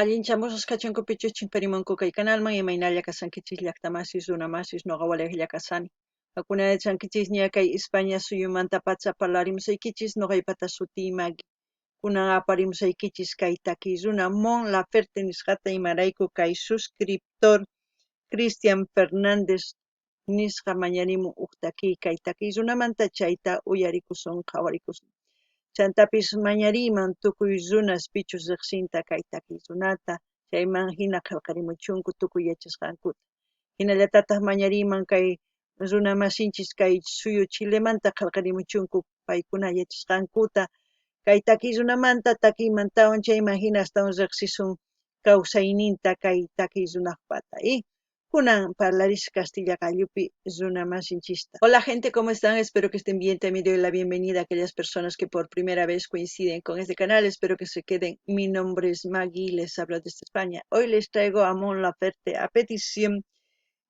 Allinchamusqas kachunkupichus chimparimunku kay kanalman imaynalla kashankichis llaqtamasis runamasis noqa walejlla kashani. Qakuna yachankichisña kay España suyumantapacha parlarimusaykichis noqaypata sutiy Magui. Kunan aparimusaykichis kay takiy runa Mon Laferte nisqata imarayku kay suscriptor Cristian Fernández nisqa mañarimun uj takiy kay takiy runamanta chayta uyarikusun qhawarikusun. Chantapis mañariyman tukuy runas pichus riqsinta kay takiy runata chayman hina qillqarimuchunku tukuy yachasqankuta. Hinallatataj mañariyman kay runa masinchis kay suyu Chilemanta qillqarimuchunku paykuna yachasqankuta kay takiy runamanta takiymantawan chayman hina astawan riqsisun kawsayninta kay takiy runaqpata. Kunan parlaris castilla qallupi runa masinchista. Hola gente, ¿cómo están? Espero que estén bien. También doy la bienvenida a aquellas personas que por primera vez coinciden con este canal. Espero que se queden. Mi nombre es Maggie, les hablo desde España. Hoy les traigo a Mon Laferte a petición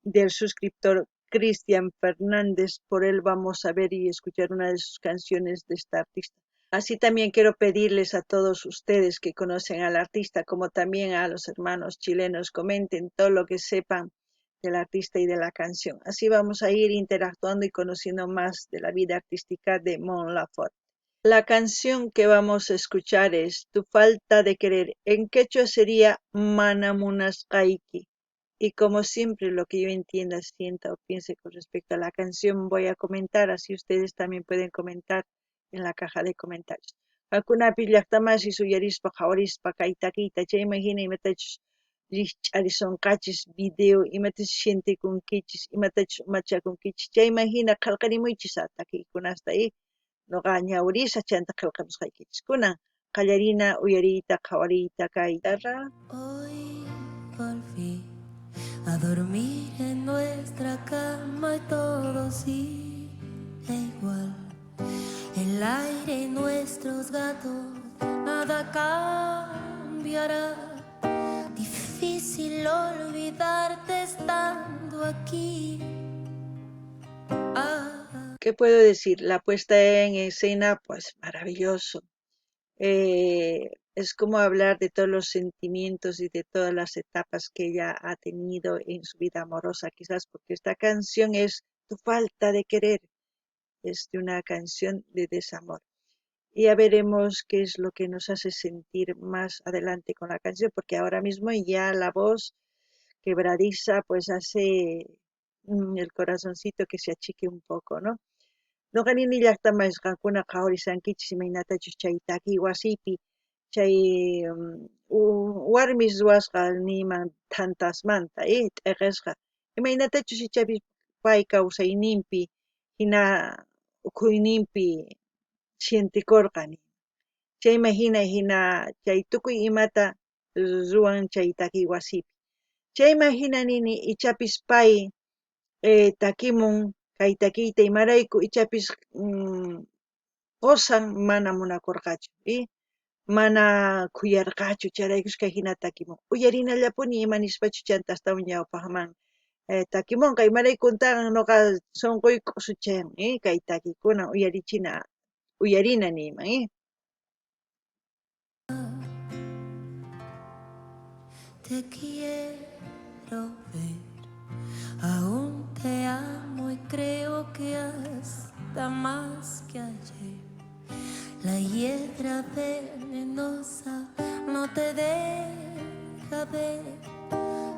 del suscriptor Cristian Fernández. Por él vamos a ver y escuchar una de sus canciones de esta artista. Así también quiero pedirles a todos ustedes que conocen al artista, como también a los hermanos chilenos, comenten todo lo que sepan del artista y de la canción. Así vamos a ir interactuando y conociendo más de la vida artística de Mon Laferte. La canción que vamos a escuchar es Tu falta de querer. En quechua sería Mana munasqayki. Y como siempre lo que yo entienda, sienta o piense con respecto a la canción voy a comentar, así ustedes también pueden comentar en la caja de comentarios. Qankunapi llaqtamasis uyarispa qhawarispa kay takiyta chayman hina imatachus rikch'arisonqachis video imatachus sientekunkichis imatachus umachakunkichis chayman hina qillqarimuychis takiykunasta noqa ñawirisa chanta qillqamusqaykichis. Kunan qallarina uyariyta qhawariyta kay Hoy volví a dormir en nuestra cama y todo sigue igual. El aire y nuestros gatos, nada cambiará. Difícil olvidarte estando aquí. Ah. ¿Qué puedo decir? La puesta en escena, pues maravilloso. Es como hablar de todos los sentimientos y de todas las etapas que ella ha tenido en su vida amorosa, quizás porque esta canción es Tu falta de querer, es de una canción de desamor. Y ya veremos qué es lo que nos hace sentir más adelante con la canción, porque ahora mismo ya la voz quebradiza pues hace el corazoncito que se achique un poco, ¿no? Noqa nini llaqtamas qankuna qhawarisankichis imaynatachus chay takiy wasipi chay warmis ruwasqa niyman thantasmanta t'eqesqa imaynatachus ichapis pay kawsayninpi hina ukhuyninpi sientikurqa chayman hina hina chay tukuy imata ruwan chay takiy wasipi chayman hina nini ichapis pay takimun kay takiyta imarayku ichapis qusan mana munakurqachu mana khuyarqachu chayraykus kay hina takimun uyarinallapuni ima nispachu chanta astawan ñawpaqman takimunqa imaraykuntan noqa sunquy k'usuchayan kay takiykuna uyarichina uyarina niyman. Te quiero ver, aún te amo y creo que hasta más que ayer. La hiedra venenosa no te deja ver.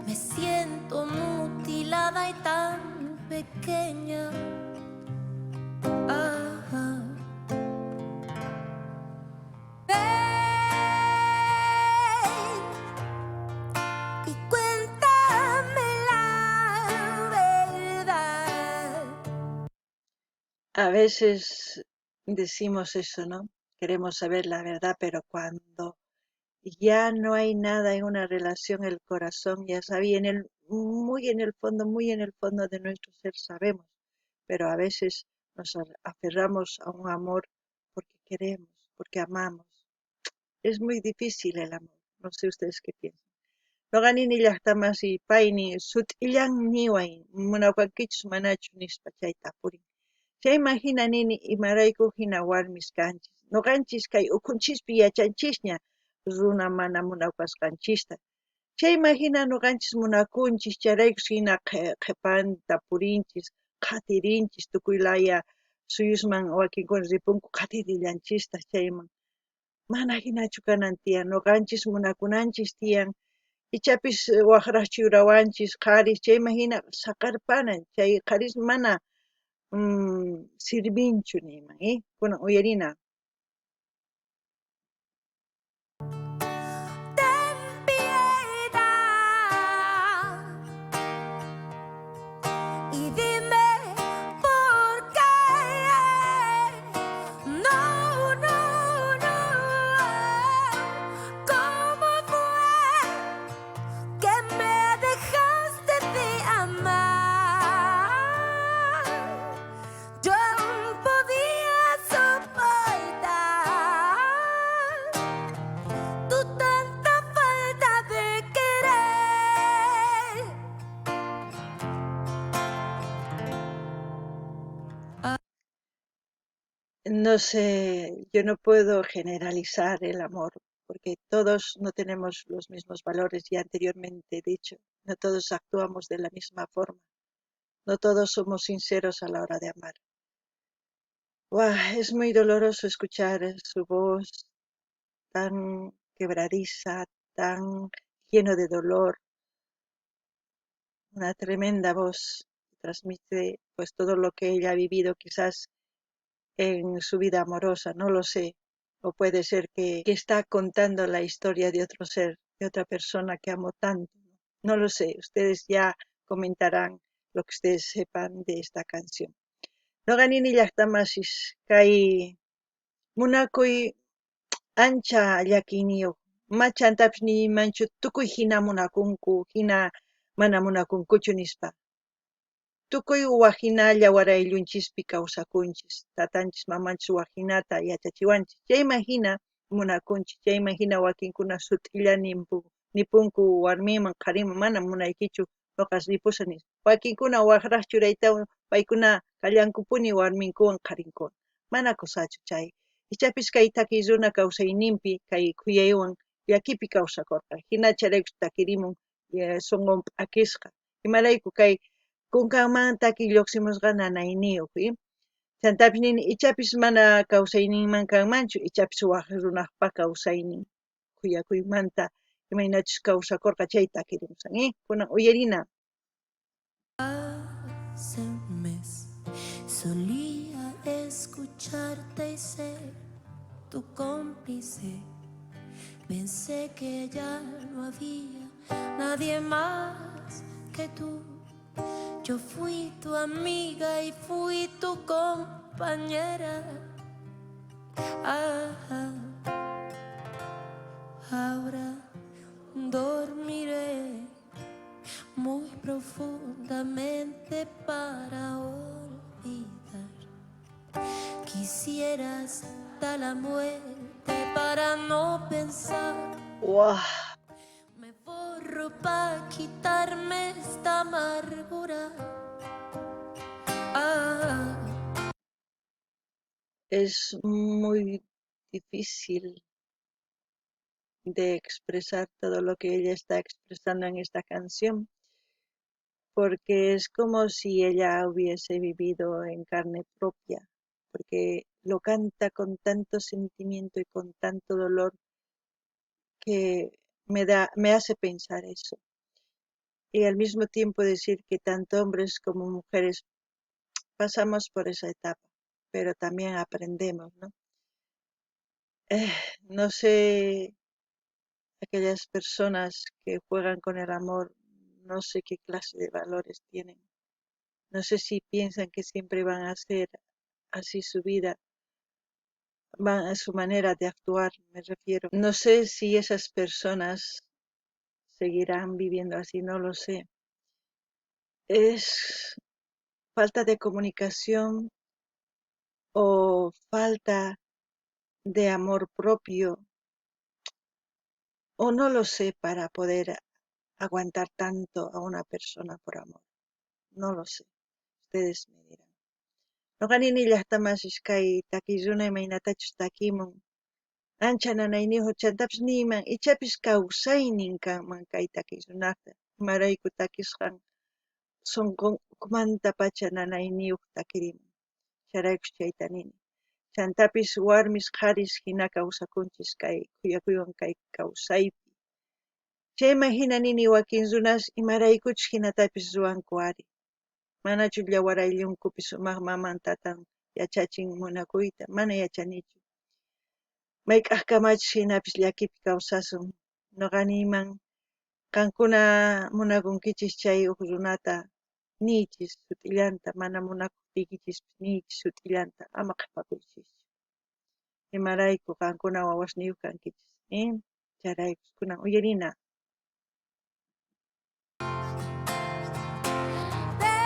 Me siento mutilada y tan pequeña. Ah. Ven y cuéntame la verdad. A veces decimos eso, ¿no? Queremos saber la verdad, pero cuando ya no hay nada en una relación, el corazón ya sabe, y muy en el fondo, muy en el fondo de nuestro ser sabemos, pero a veces nos aferramos a un amor porque queremos, porque amamos. Es muy difícil el amor, no sé ustedes qué piensan. Noqa nini llaqtamasi payni sut'illan niway munawankichus manachu nispa chay tapurin. Chayman hina nini imarayku hina warmis kanchis. Noqanchis kay ukhunchispi yachanchisña runa mana munakuwasqanchista. Chayman hina noqanchis munakunchis, chayraykus hina qhepanta purinchis, qhatirinchis, tukuy laya suyusman wakinkuna ripunku qhatirillanchistaq chayman. Mana hinachu kanan tiyan, noqanchis munakunanchis tiyan, ichapis wajraj churawanchis qharis, chayman hina saqarpanan, chay qharis mana sirvinchu niyman, Kunan uyarina. Ten piedad y dime por qué. No, no, no. ¿Cómo fue que me dejaste de amar? Yo aún podía soportar tu tanta falta de querer. No sé, yo no puedo generalizar el amor, porque todos no tenemos los mismos valores, ya anteriormente he dicho, no todos actuamos de la misma forma, no todos somos sinceros a la hora de amar. Buah, es muy doloroso escuchar su voz tan quebradiza, tan lleno de dolor, una tremenda voz que transmite todo lo que ella ha vivido quizás en su vida amorosa, no lo sé, o puede ser que está contando la historia de otro ser, de otra persona que amó tanto, no lo sé, ustedes ya comentarán lo que ustedes sepan de esta canción. Noqa nini llaqtamasis kay munakuy ancha llakiyniyuq, machantapis niymanchu tukuy hina munakunku, hina mana munakunkuchu nispa. Tukuy wajinalla warayllunchishpi kawsakunchis, tatanchis mamanchis wajinata yachachiwanchis, chayman hina munakunchis, chayman hina wakinkuna sut'illa nipunku warmiman qhariman mana munaykichu noqas ripusaq nispa. Wakinkuna wajraj churaytawan paykuna kallankupuni warminkuwan qharinkuwan, mana kusachu chay. Ichapis kay takiy runa kawsayninpi kay khuyaywan llakipi kawsakurqa, hina chayrayku takirimun sunqun p'akisqa. Imarayku kay kunkanman takiy lluqsimusqa nanayniyuq, Chantapis nini ichapis mana kawsayninman kanmanchu, ichapis waj runaqpa kawsaynin khuyakuymanta imaynachus kawsakurqa chay takirimusan, Kunan uyarina. Hace un mes solía escucharte y ser tu cómplice. Pensé que ya no había nadie más que tú. Yo fui tu amiga y fui tu compañera. Ah, ahora dormiré muy profundamente para olvidar. Quisiera hasta la muerte para no pensar. Guau. Me borro pa' quitarme esta amargura. Ah. Es muy difícil de expresar todo lo que ella está expresando en esta canción, porque es como si ella hubiese vivido en carne propia, porque lo canta con tanto sentimiento y con tanto dolor que me hace pensar eso. Y al mismo tiempo decir que tanto hombres como mujeres pasamos por esa etapa, pero también aprendemos, ¿no? No sé, aquellas personas que juegan con el amor, no sé qué clase de valores tienen. No sé si piensan que siempre van a ser así su vida, van a su manera de actuar, me refiero. No sé si esas personas seguirán viviendo así, no lo sé. Es falta de comunicación o falta de amor propio, o no lo sé, para poder aguantar tanto a una persona por amor. No lo sé. Ustedes me dirán. Noqa nini llaqtamasis kay takiy runa imaynatachus takimun. Ancha nanayniyoj chantapis niyman ichapis kawsaynin kanman kay takiy runajta, imarayku takisqan sonqon ukhmantapacha nanayniyoj takirimun, chayraykus chayta nini. Chantapis warmis qharis jina kawsakunchis kay khuyakuywan kay kawsaypi. Chayman jina nini wakin runas imaraykuchus jinatapis ruwanku ari. Manachu yawar ayllunkupi sumaq maman tatan yachachin munakuyta, mana yachanichu. Mayk'ajkamachus jinapis llakipi kawsasun. Noqa niyman qankuna munakunkichis chay uj runata niychis sut'illanta, mana munakojtiykichispis niychis sut'illanta, ama qhepakuychischu. Imarayku qankuna wawasniyoj kankichis, chayrayku kunan uyarina. Ven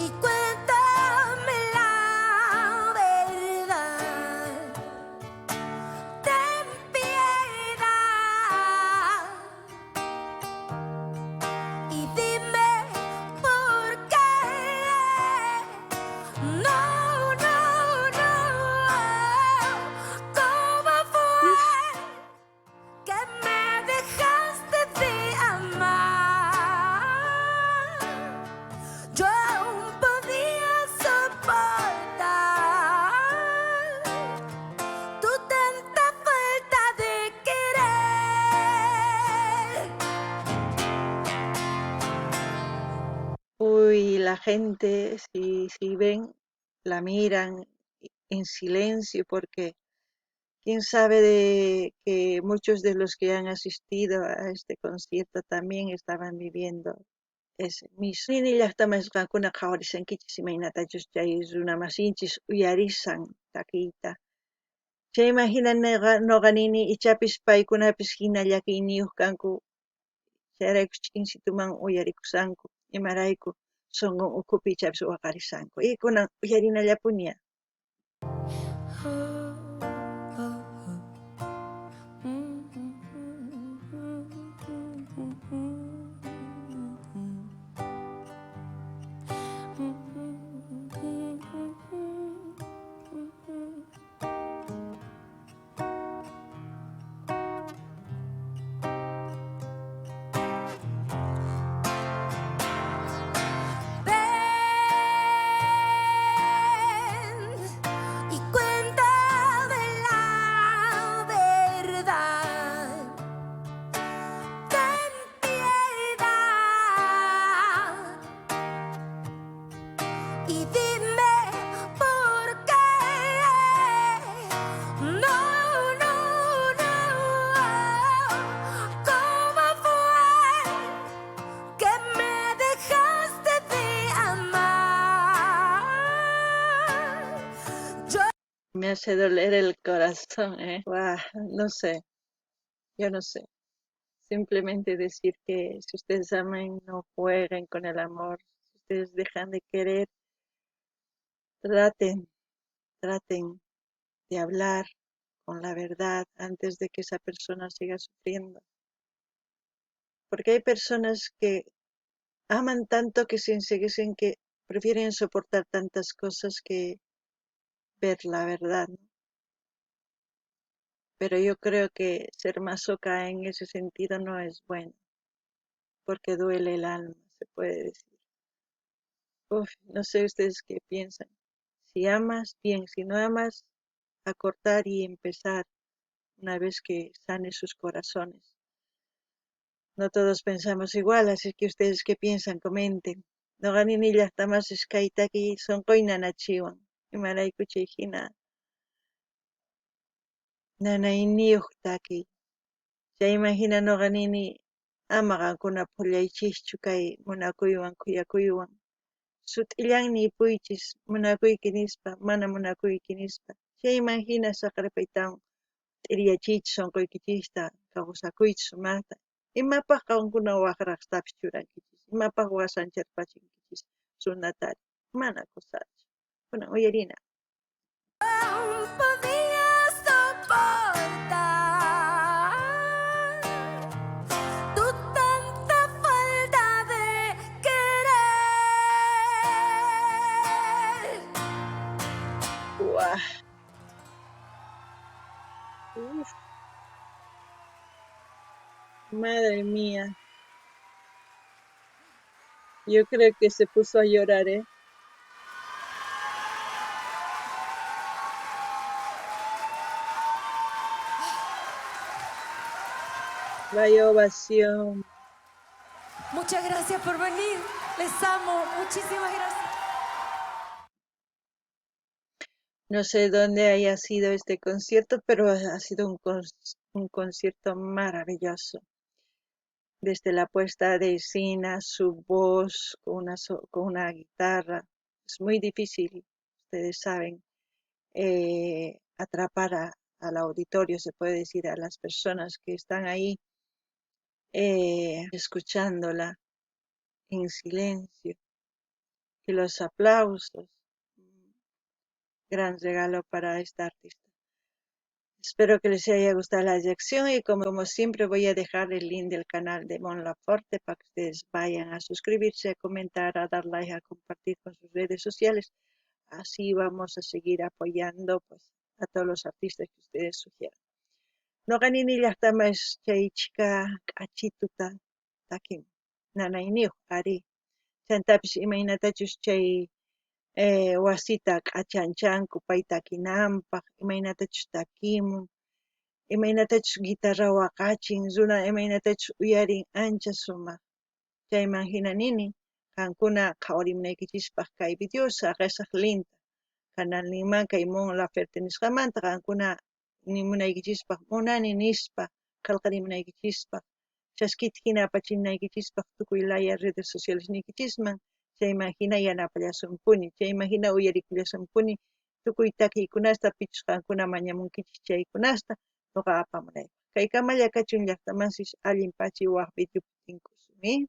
y cuéntame la verdad. Ten piedad y dime por qué. No, no, no. ¿Cómo fue que me dejaste de amar? Yo aún podía soportar tu tanta falta de querer. Uy, la gente, si ven, la miran en silencio porque quién sabe de que muchos de los que han asistido a este concierto también estaban viviendo ese mismo. Nini llajtamas qankuna qhawarisankichis imaynatachus chay runa masinchis uyarisan takiyta. Chayman hina noqa nini ichapis paykunapis hina llakiyniyuq kanku, chayrayku ch'insituman uyarikusanku, imarayku sonqon ukhupi ichapis waqarisanku. Y kunan uyarinallapuña. Ven y cuéntame la verdad. Ten piedad y dime por qué. No, no, no. ¿Cómo fue que me dejaste de amar? Yo Me hace doler el corazón. Buah, no sé, yo no sé. Simplemente decir que si ustedes aman, no jueguen con el amor. Si ustedes dejan de querer, traten de hablar con la verdad antes de que esa persona siga sufriendo. Porque hay personas que aman tanto que se enseguecen, que prefieren soportar tantas cosas que ver la verdad, ¿no? Pero yo creo que ser masoca en ese sentido no es bueno, porque duele el alma, se puede decir. Uf, no sé ustedes qué piensan. Si amas, bien, si no amas, a cortar y empezar una vez que sane sus corazones. No todos pensamos igual, así que ustedes qué piensan, comenten. Noqa nini llaqtamasis kay takiy sonqoy nanachiwan, imarayku chay hina nanayniyuq takiy. Chayman hina noqa nini ama qankuna phullaychischu kay munakuywan khuyakuywan. Sut'illanni puychis munakuyki nispa, mana munakuyki nispa. Chayman hina saqerpaytawan t'iriyachiychis sonqoykichista, kawsakuychis sumaqta. Imapaq qankuna waqraqtapis churankichis, imapaq wasancharpachinkichis runatari, mana kusachu. Kunan uyarina. Aún podía soportar tu tanta falta de querer. Guau. Madre mía. Yo creo que se puso a llorar, ¿eh? Vaya ovación. Muchas gracias por venir. Les amo. Muchísimas gracias. No sé dónde haya sido este concierto, pero ha sido un concierto maravilloso. Desde la puesta de escena, su voz con una guitarra. Es muy difícil, ustedes saben, atrapar al auditorio, se puede decir, a las personas que están ahí escuchándola en silencio. Y los aplausos. Gran regalo para esta artista. Espero que les haya gustado la reacción y como siempre voy a dejar el link del canal de Mon Laferte para que ustedes vayan a suscribirse, a comentar, a dar like, a compartir con sus redes sociales. Así vamos a seguir apoyando a todos los artistas que ustedes sugieran. Noqa nini llaqtamas chay chika k'achituta takin nanayniyuq ari. Chantapis imaynatachus chay wasita k'achanchanku pay takinanpaq, imaynatachus takimun, imaynatachus guitarra waqachin, runa imaynatachus uyarin, ancha sumaq. Chayman hina nini, qankuna qhawarimunaykichispaq kay video saqesaq linta. Canalninman kay Mon Laferte nisqamanta qankuna nimunaykichispaq, munani nispa, qhelqarimunaykichispaq, chaskita hina apachinaykichispaq tukuy laya redes sociales niykichisman, chayman hina yanapallasunpuni, chayman hina uyarikullasunpuni, tukuy takiykunasta pichus qankuna mañamunkichis chaykunasta noqa apamunaypaq. Kay kamalla kachun llaqtamasis allin pachi waj video tinkusun.